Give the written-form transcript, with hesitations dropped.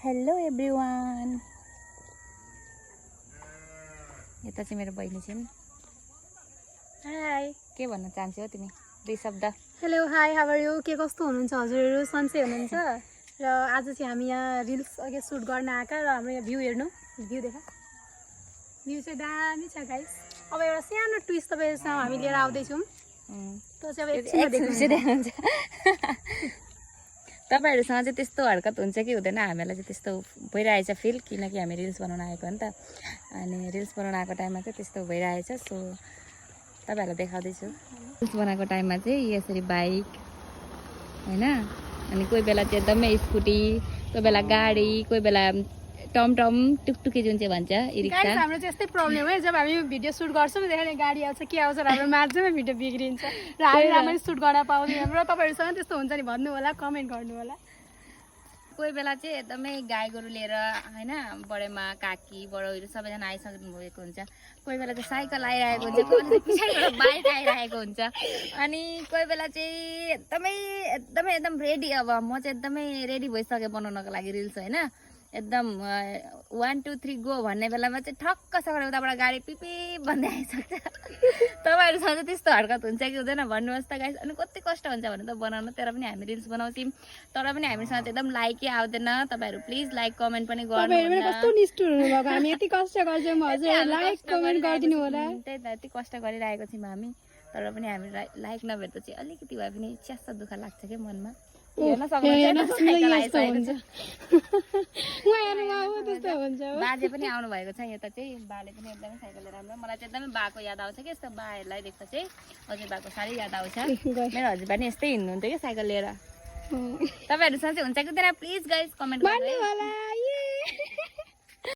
Hello everyone. यता चाहिँ मेरो बहिनी छिन्। हाई, के भन्न चाहन्छौ तिमी? दुई शब्द। Hello hi, how are you? के कस्तो हुनुहुन्छ हजुरहरू? सन्चै हुनुहुन्छ? र आज चाहिँ हामी यहाँ रिल्स अघि सुट गर्न आएका र हाम्रो यहाँ भ्यू हेर्नु, भ्यू देखा, भ्यू चाहिँ दामी छ गाइस। अब एउटा सानो ट्विस्ट तपाईँहरूसँग हामी लिएर आउँदैछौँ। त्यो चाहिँ अब एकछिनमा देख्नुहुन्छ। तपाईँहरूसँग चाहिँ त्यस्तो हरकत हुन्छ कि हुँदैन? हामीलाई चाहिँ त्यस्तो भइरहेछ फिल, किनकि हामी रिल्स बनाउन आएको हो नि त। अनि रिल्स बनाउन आएको टाइममा चाहिँ त्यस्तो भइरहेछ। सो तपाईँहरूलाई देखाउँदैछु। रिल्स बनाएको टाइममा चाहिँ यसरी बाइक होइन, अनि कोही बेला चाहिँ एकदमै स्कुटी, कोही बेला गाडी, कोही बेला टमटम, टुकटुकी जुन चाहिँ भन्छ ई रिक्सा। गाइस हाम्रो चाहिँ यस्तै प्रब्लम है, जब हामी भिडियो सुट गर्छौँ देखाउने गाडी आउँछ के आउँछ हाम्रो माझमा भिडियो बिग्रिन्छ र हामी राम्ररी सुट गर्न पाउँदैनौँ। र तपाईँहरूसँग त्यस्तो हुन्छ नि भन्नु होला, कमेन्ट गर्नु होला। कोही बेला चाहिँ एकदमै गाई गोरु लिएर होइन, बडेमा काकी बडौहरू सबैजना आइसक्नु भएको हुन्छ। कोही बेला चाहिँ साइकल आइरहेको हुन्छ, कोही बेला पछाडिबाट बाइक आइरहेको हुन्छ। अनि कोही बेला चाहिँ एकदम रेडी, अब म चाहिँ एकदमै रेडी भइसकेँ बनाउनको लागि रिल्स होइन। एकदम 1 2 3 गो भन्ने बेलामा चाहिँ ठक्क सकेर उताबाट गाडी पिपी भन्दै आइसक्छ। तपाईँहरूसँग चाहिँ त्यस्तो हरकत हुन्छ कि हुँदैन भन्नुहोस् त गाइस। अनि कति कष्ट हुन्छ भने त बनाउनु, तर पनि हामी रिल्स बनाउँछौँ, तर पनि हामीसँग चाहिँ एकदम लाइकै आउँदैन। तपाईँहरू प्लिज लाइक कमेन्ट पनि गर्नु। कस्तो निष्ठुर हुनुभएको, हामी यति कष्ट गर्छौँ हजुर, लाइक कमेन्ट गरिदिनु होला। त्यही त, यति कष्ट गरिरहेको छौँ हामी, तर पनि हामी लाइक नभेट्दा चाहिँ अलिकति भए पनि च्यास्स दुःख लाग्छ क्या मनमा। बाजे पनि आउनु भएको छ यता चाहिँ, बाले पनि एकदमै साइकल लिएर राम्रो। मलाई चाहिँ एकदमै बाको याद आउँछ कि यस्तो बाहरूलाई देख्दा चाहिँ हजुर बाको साह्रै याद आउँछ। मेरो हजुरबा नि यस्तै हिँड्नुहुन्थ्यो क्या साइकल लिएर। तपाईँहरूसँग चाहिँ हुन्छ कि हुँदैन प्लिज गाइस कमेन्ट गर्नु होला।